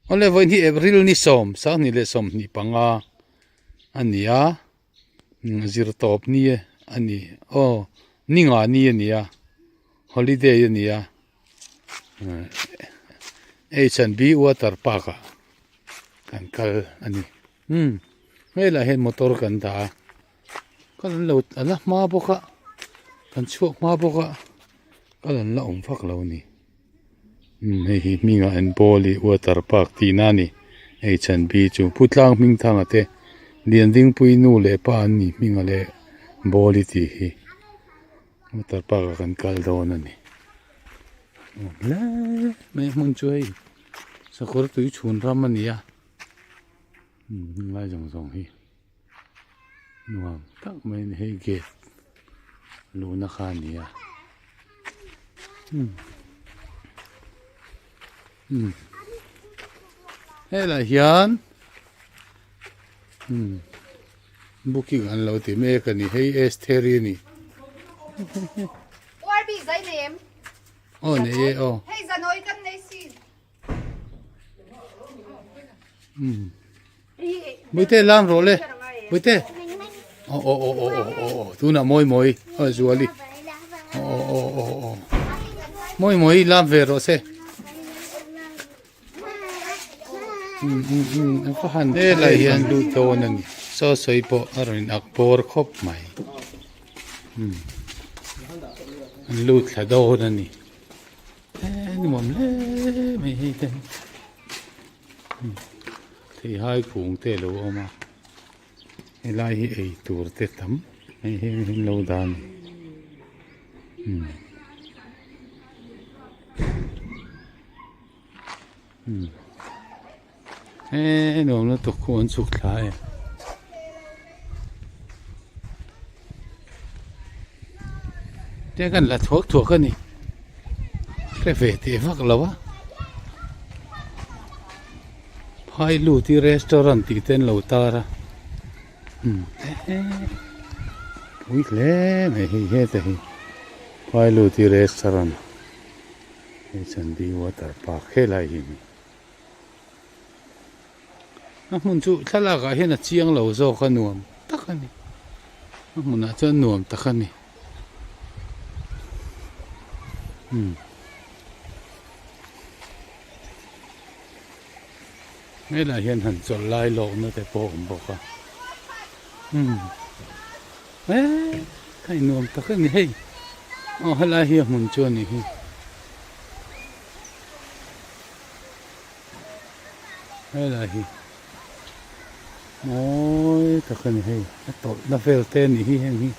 Awle vawiin hi April ni sawm sanghnih leh sawmhnih panga a ni a zir tawp ni a ni aw ni nga ni a ni a holiday a ni a H and B water park ah kan kal a ni umm helaiah hian motor kan dah a kal an lo a la hma bawk a kan chhuak hma bawk a kal an la awm vak lo a ni. Umm hei hi hmingah an bawl i water park tihna a ni hei chhan bi chu pu tlang hming thanga te Liandingpui nu leh pa an nih hminga leh bawl i tih hi water park ah kan kal dawn a ni nuam hle mai a hmun chu hei sakawr tui chhun ram a ni a umm heng lai zawng zawng hi nuam tak mai a ni hei gate luhna kha a ni a umm umm helaiah hian umm booking an lo ti mek a ni hei Estheri a ni aw nei e aw. Muite lam rawh le Muite aw aw aw aw aw aw aw tunah mawi mawi aw Zuali aw aw aw aw aw mawi mawi lam ve rawh se um um um an va han helai hian lut dawn a ni saw sawi pawh a rawn in ak bawr khawp mai um an lut thla dawn a ni. He nuam hle mai hei te hi theihai kung te alo awm a helai hi ei tur te tam hei heng hi an lo dah a ni umm umm he nuam lutuk khu an chhuk thla e. Te kan la thuak thuak a ni hre ve teh vak lo a phai lut hi restaurant tih te an lo tar a umm pui hle mai hei heta hi phai lut hi restaurant hei chandi water park helai hi a ni. A hmun chu thlalak ah hian a chiang lo zawk a nuam tak a ni a hmunah chuan nuam tak a ni umm helaiah hian han chawlh lai lawkna te pawh a awm bawk a umm eee hei nuam tak a ni hei aw helai hi a hmun chu a nih hi. Helai hi mawi tak a ni hei a tawlh na vel te a nih hi heng hi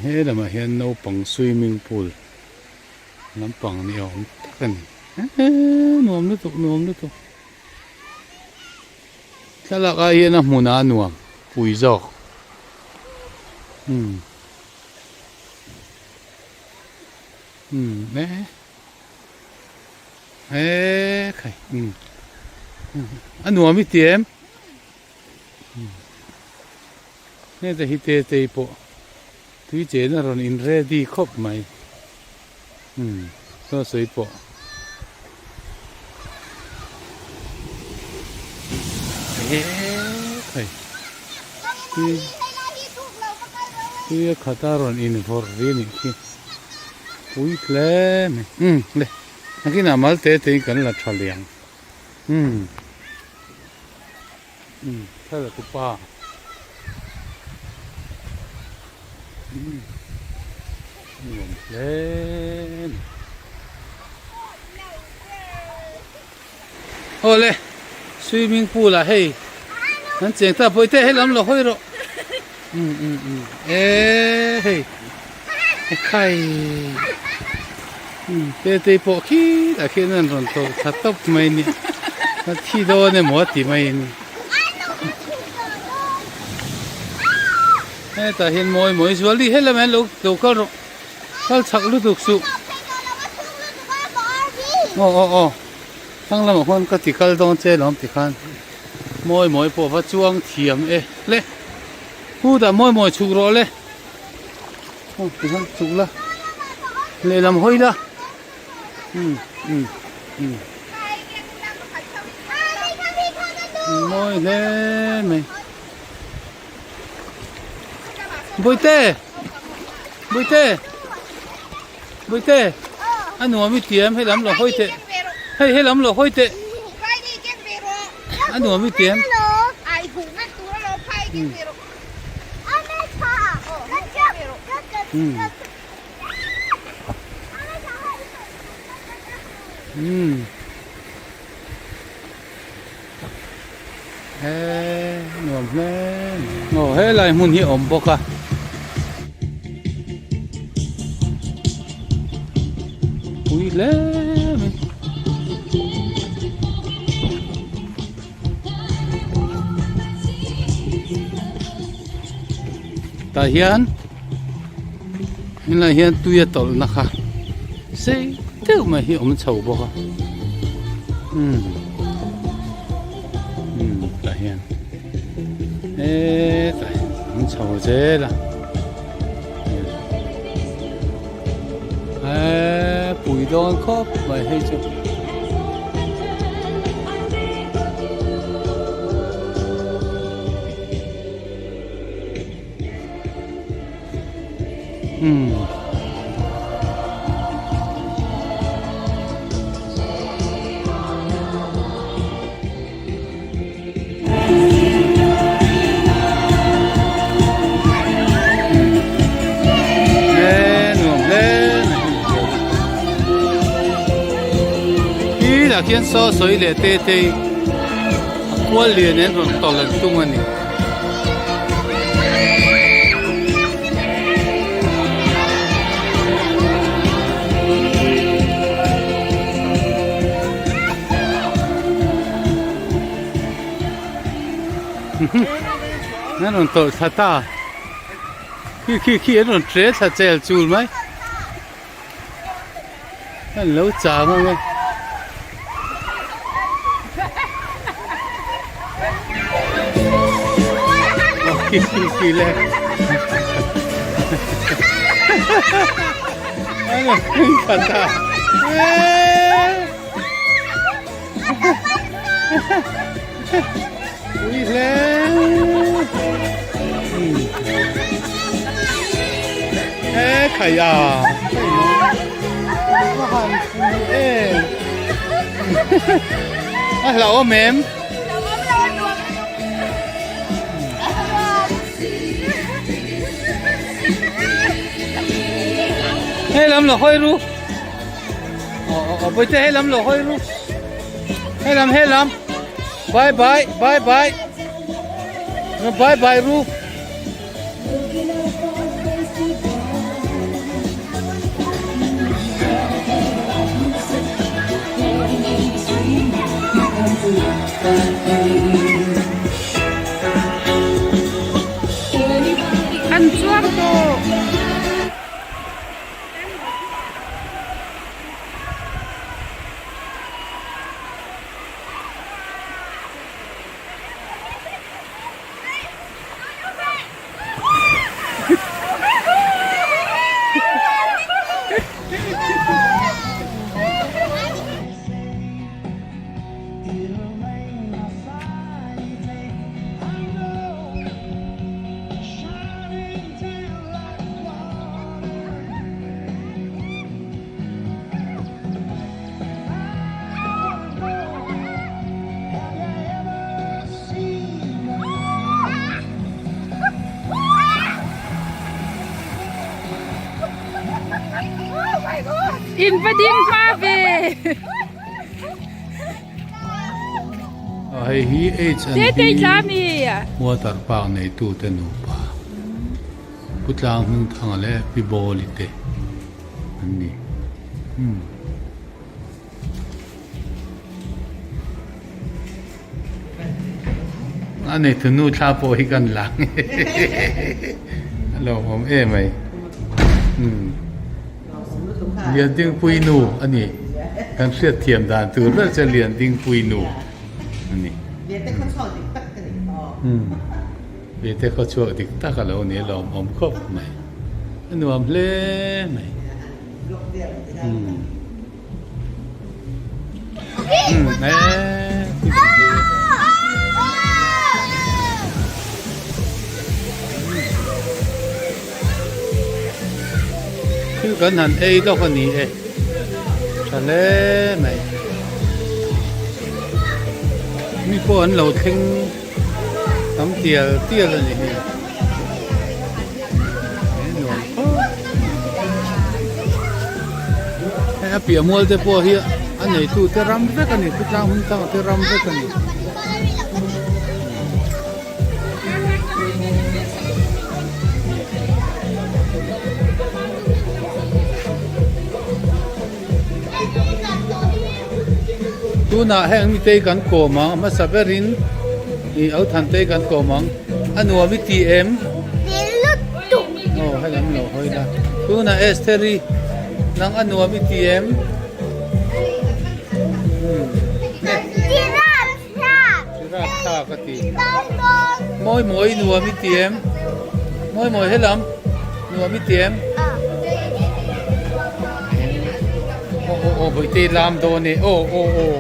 he lamah hian naupang swimming pool lampang ni awm tak a ni eee nuam lutuk nuam lutuk thlalak ah hian a hmun ah a nuam pui zawk umm. Umm e e khai umm a nuam i ti em heta hi te tei pawh tui chen a rawn in ready khawp mai umm saw sawi pawh. E khai tui tui a khat a rawn in vawrh ri a nih khi. Pui hle mai umm le nakinah mal te te in kan la tha liang umm umm thlalak upa umm nuam hle mai awle swimming pool ah hei kan cheng ta bawihte hei lam lo hawi rawh umm umm umm eee hei ekhai umm te te pawh khitah khian an rawn tawlh thla tawp mai a ni a thi dawn emaw a ti mai a ni hetah hian mawi mawi zual hi helamah hian lo lo kal rawh kal chak lutuk suh aw aw aw. Thlang lamah khuan ka ti kal dawn che lawm ti khan mawi mawi pawh va chuang thiam e le hutah mawi mawi chhuk rawh le aw ti khan chhuk la lehlam hawi la. Um um um mawi hle mai Bawihte Bawihte Bawihte a nuam i tiam hei lam lo hawi teh hei hei lam lo hawi teh a nuam i tiam. Umm he nuam hle aw helai hmun hi a awm bawk a. Pui hle mai. Tah hian helai hian tui a tawlh na kha sei deuh mai hi a awm chho bawk a umm umm tah hian hetah hian a awm chho zel a eee pui dawn khawp mai hei chu. Umm. Khi khian saw sawi leh te te a kual lian in rawn tawlh an tum a ni. An rawn tawlh thla ta khi khi khi an rawn tre thla chel chul mai an lo chang ang e. Khi khi khi le an rawn thla ta eee. Ui hle. Ê khai à. Ê. A hlauhawm em? Hei lam lo hawi ru. Aw aw Bawihte hei lam lo hawi ru. Hei lam hei lam. Bye bye bye bye. Bye bye ru. An chuang tawh. In va ding hma ve. Hei hi H&B water park neitu te nupa. Pu Tlang Hmingthanga leh Pi Bawli te an ni. Umm. A nei tu nu thla pawh hi kan lang a lawmawm em mai. Umm. Liandingpui nu a ni. Kan hriat thiam dan tur ber chu Liandingpui nu a ni. Umm. Mite khaw chhuak dik tak a lo ni lawmawm khawp mai a nuam hle mai umm. Hmm, eh. Thil kan han ei lawk a ni e. Tha hle mai. Mi pawh an lo thleng tam tial tial a ni hi. He nuam khawp. Hei a piah mual te pawh hi a neitu te ram vek a ni. Khawtlang hmun tlang te ram vek a ni. Tunah heng mitei kan kawm ang hmasa berin ih au than tei kan kawm ang a nuam i ti em? Aw helam lo hawi la tunah Estheri nang a nuam i ti em? Tirap thlak a ti. Mawi mawi nuam i ti em? Mawi mawi helam nuam i ti em? Aw aw aw bawihte i lam dawn e aw aw aw.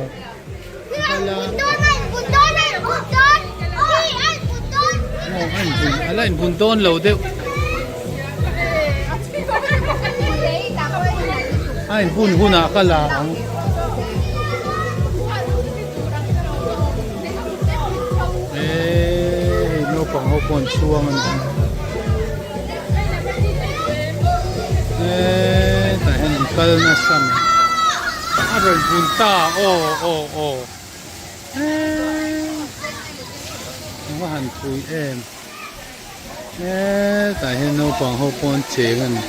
Aw a inbun a la inbun dawn lo deuh. A inbun hunah ka la ang. Eee hei naupang ho pawh an chhuang a ni eee tah hian an kal nasa mai a rawn bun ta aw aw aw eee eng a han pui em eee tah hian naupang ho pawh an cheng a ni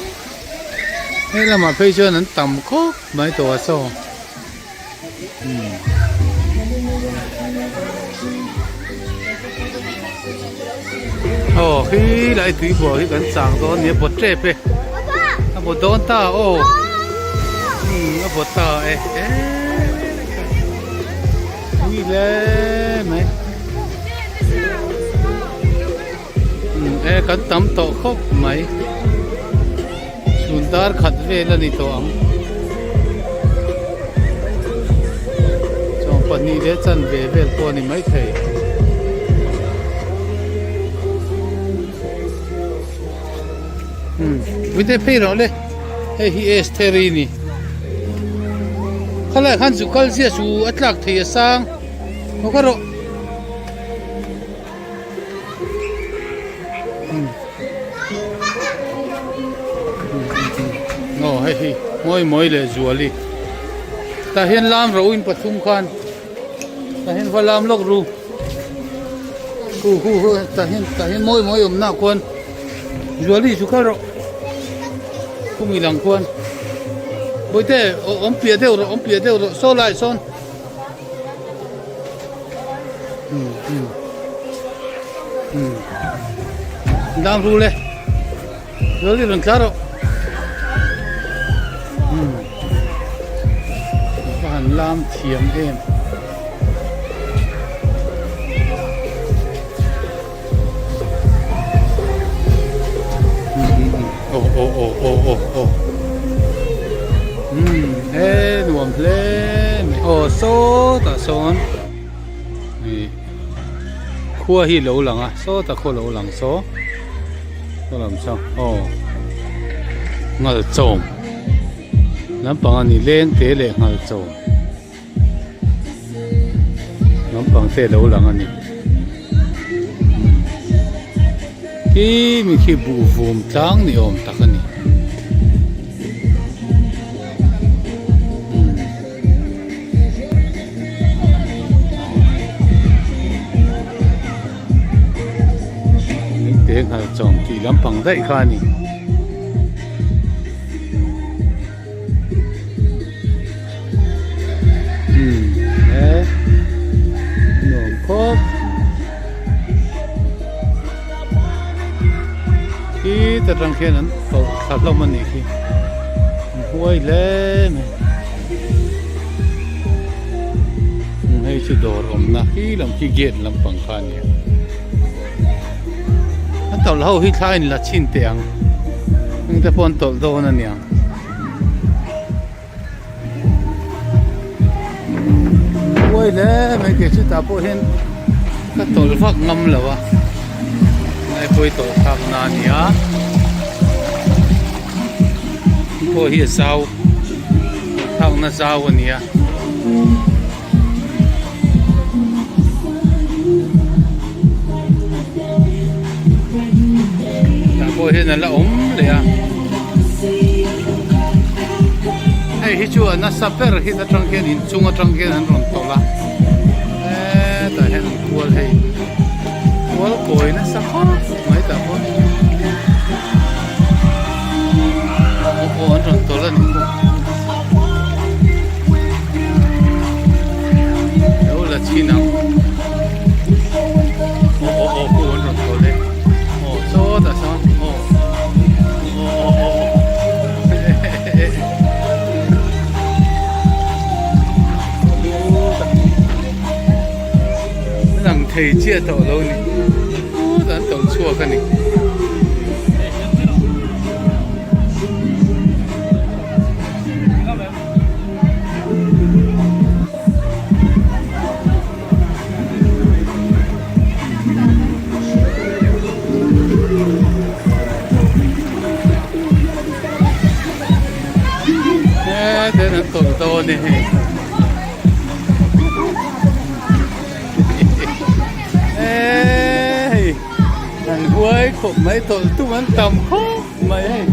he lamah phei chuan an tam khawp mai tawh a saw. Aw khi lai tui buah hi kan chang dawn nia bawt tep e a bawt dawn ta aw umm a bawt ta e tui hle mai umm e kan tam tawh khawp mai. Chhun dar khat vel a ni tawh ang. Chawng pahnih leh chanve vel pawh a ni maithei. Umm mite phei rawh le hei hi Estheri a ni. Khalai khan zu kal zia chu a tlak thei a sang haw ka rawh. Aw hei hi mawi mawi leh zuali tah hian lam ro in pathum khan tah hian va lam lawk ru hu hu hu tah hian tah hian mawi mawi awmna ah khuan zuali chu kal rawh khumi lang khuan bawihte awm piah deuh rawh awm piah deuh rawh saw lai sawn. Dang ru le Zuali rawn tlar rawh Ka han lam thiam em Aw aw aw aw aw aw Umm he nuam hle mai aw sawtah sawn ih khua hi lo lang a sawtah khua lo lang saw saw lam saw aw nghal chawm lampang a ni leng te leh nghal chawm lampang te lo lang a ni khi mi khi buh vum tlang ni awm tak a ni. Te nghal chawm tih lampang daih kha a ni. Umm he nuam khawp khi ta tang khian an tawlh thla hlawm a nih khi an huai hle mai umm hei chu dawr awmna khi lam khi gate lampang kha a nia an tawlh ho hi thla a inla chhin teh ang engte pawh an tawlh dawn a niang. Pawi hle mai kei chu tah pawh hian ka tawlh vak ngam lo a ngaipawih tawlh thlak na a ni a pawh hi a zau thlak na zau a ni a. Tah pawh hian a la awm leh a hei hi chu a nasa ber hi atang hian inchung atang hian an rawn tawlh a hetah hian an kual hei kual kawi nasa khawp mai tah pawh aw an rawn tawlh a ni bawk. Lo la chhin ang aw aw aw hu an rawn tawlh e aw sawtah sawn aw aw aw aw lang thei chiah tawh lo ni khutah an tawlh chhuak a ni. Heten an tawlh dawn e hei hei an huai khawp mai tawlh tum an tam khawp mai hei.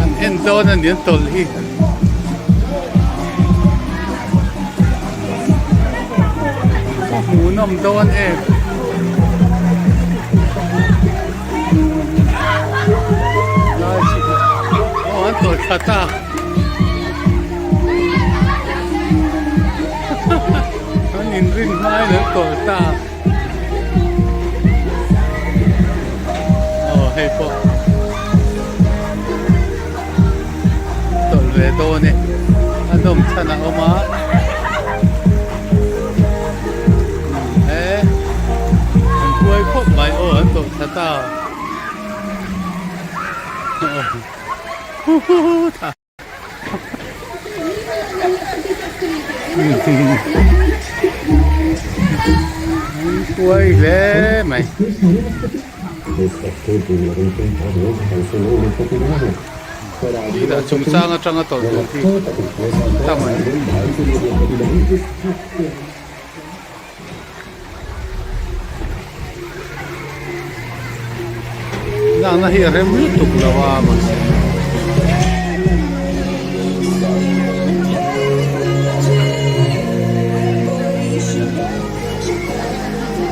An en dawn a ni an tawlh hi. A hmuhnawm dawn em. Aw an tawlh thla ta. An inrin hmain an tawlh ta. Aw hei pawh tawlh ve dawn e a nawm chhan a awm a he an huai khawp mai aw an tawlh thla ta aw tha. Huai hle mai. Tih chungchang atanga tawlh tur hi tam a ni. Lakna hi a rem lutuk lo a mahse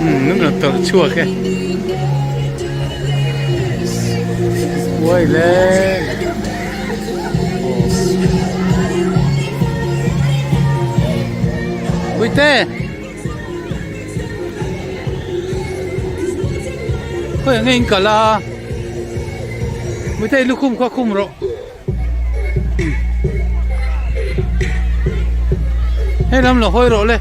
umm an rawn tawlh chhuak e uai le Puite. Khawi ang nge in kal a Puite lukhum kha khum rawh Hei lam lo hawi rawh le.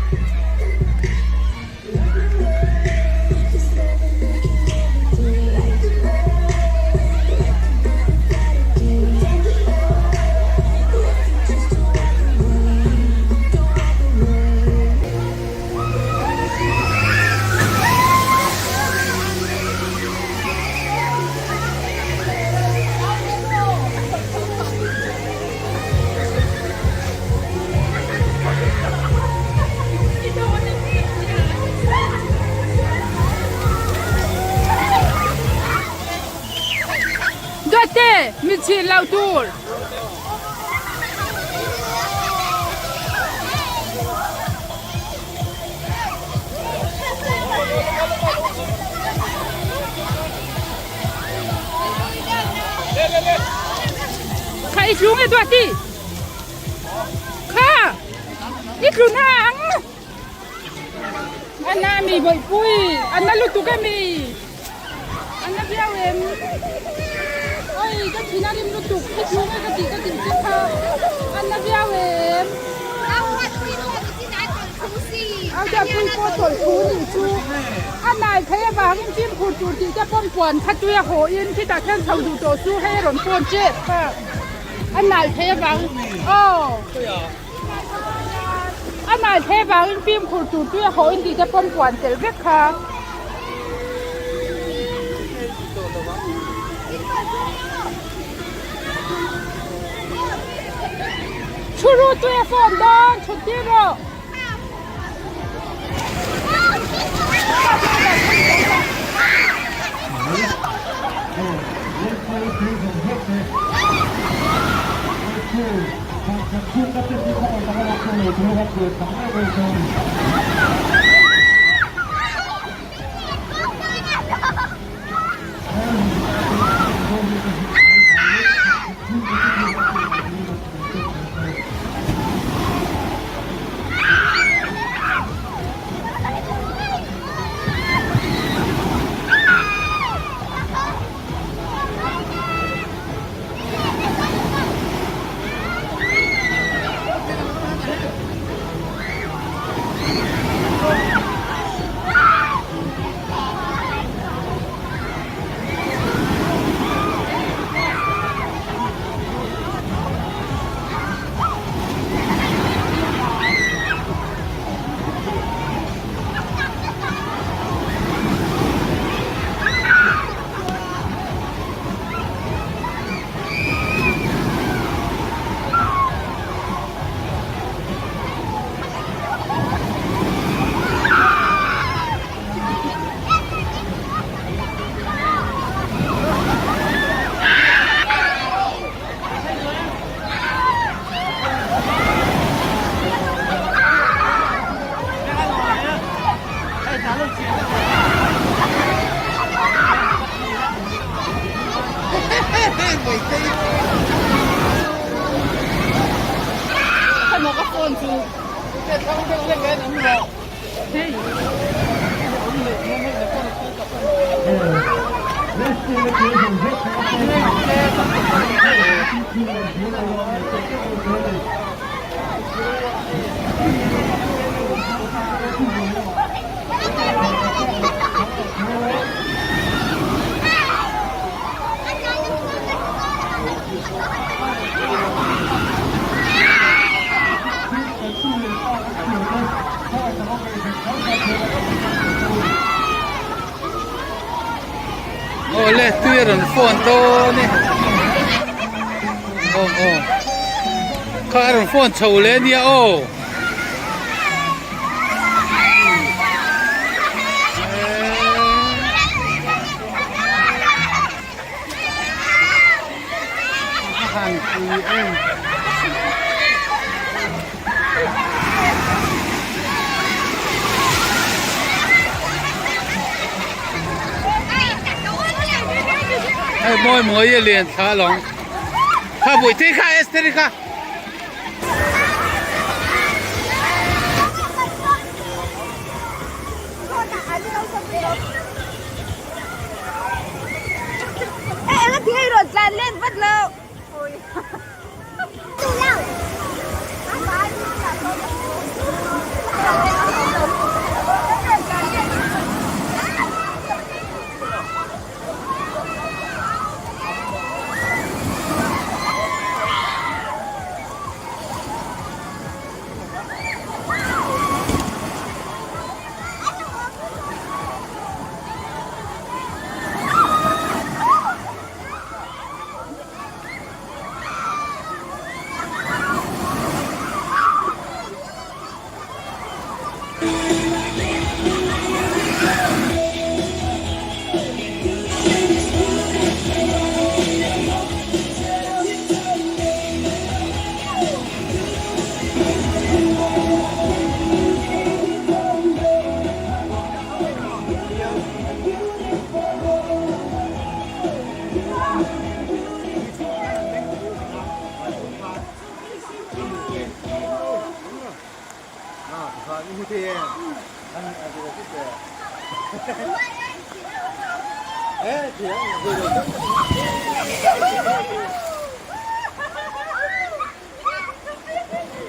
Duatte, min chhin lo tur. Kha i tlung e Duati. Kha i tlun ang. Ana mi bawihpui, ana lutuk emi. Ana viau em. Oi ka thin a rim lutuk, i tlung e ka tih ka tih che kha. Ana viau em. Au Duatpui pawh tawlh thu nih chu a nai phei avangin fimkhur tur tih te pawm puan kha tui a haw in khitah khian chho duh tawh chu hei a rawn pawn tep kha a nai phei avang aw. Thleh vangin fimkhur tur tui a hawh in tih te pawn puan tel vek kha. Thu ru tui a phone dawn thut tir rawh. Awle tui a rawn phone dawn e aw aw kha a rawn phone chho leh ania aw. Hei mawi mawi a lian thla alawm kha buaitei kha Esther-i kha.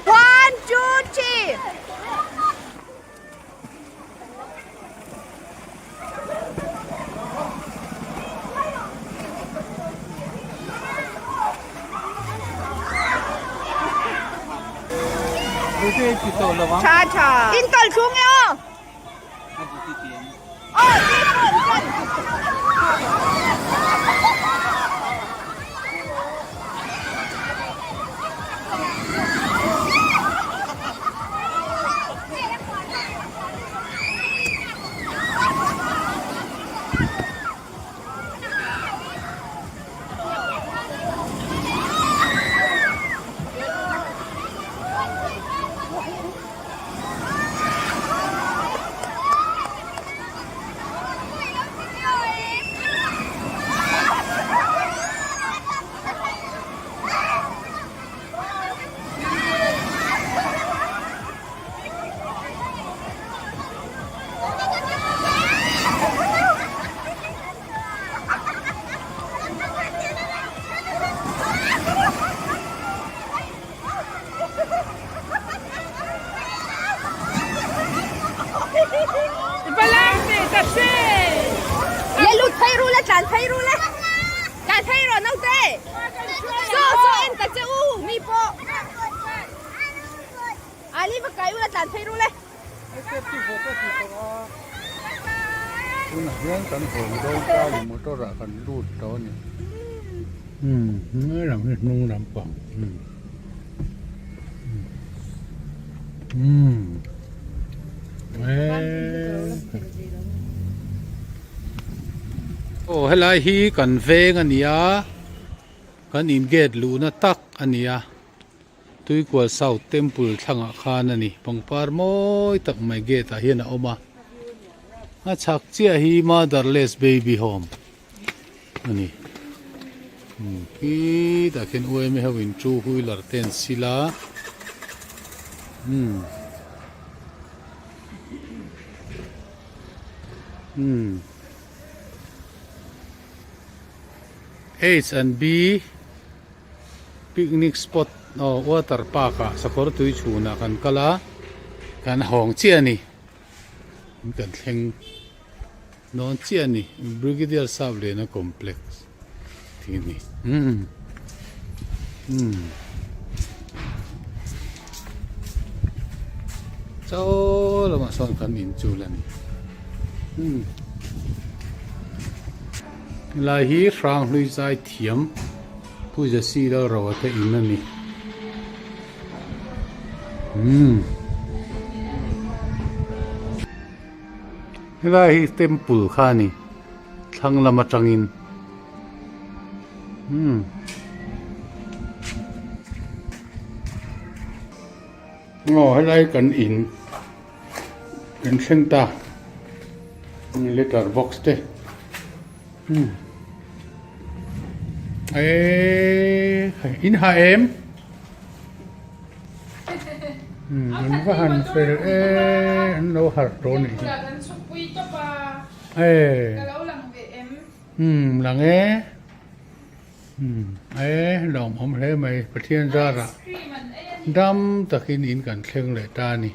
One, two, three. Tha tha. In tawlh thlung e aw. Aw ti phone chuan. Le lut phei ru le tlan phei ru le tlan phei rawh naute saw saw en ta che u mi pawh Ali va kai ula tlan phei ru le. Tunah hian kan hawng dawn ta ni motor ah kan lut tawh a ni. Umm hnung lam hi hnung lampang umm umm eee aw helai hi kan veng a ni a kan in gate luhna tak a ni a. Tuikual South Temple thlangah khan a ni. Pangpar mawi tak mai gate ah hian a awm a. A chhak chiah hi Motherless Baby Home a ni. Khitah khian UMA ho in two wheeler te an sil a. Umm. Umm. H and B. Picnic spot aw water park ah sakawr tui chhunah kan kal a kan hawng chiah a ni kan thleng dawn chiah a ni Brigadier Sapliana complex tih a ni umm umm chaw lamah sawn kan inchul a ni umm helai hi Hranghlui zai thiam. Pu Jesse Lalroa te in a ni. Umm. Helai hi temple kha a ni. Thlang lam atangin. Umm. Aw helai kan in kan thleng ta. Letter box te. Umm. Eee in ha em? Umm an va han fel e an lo harh tawh a nih hi. Eee umm lang e umm e lawmawm hle mai Pathian zarah dam takin in kan thleng leh ta a ni.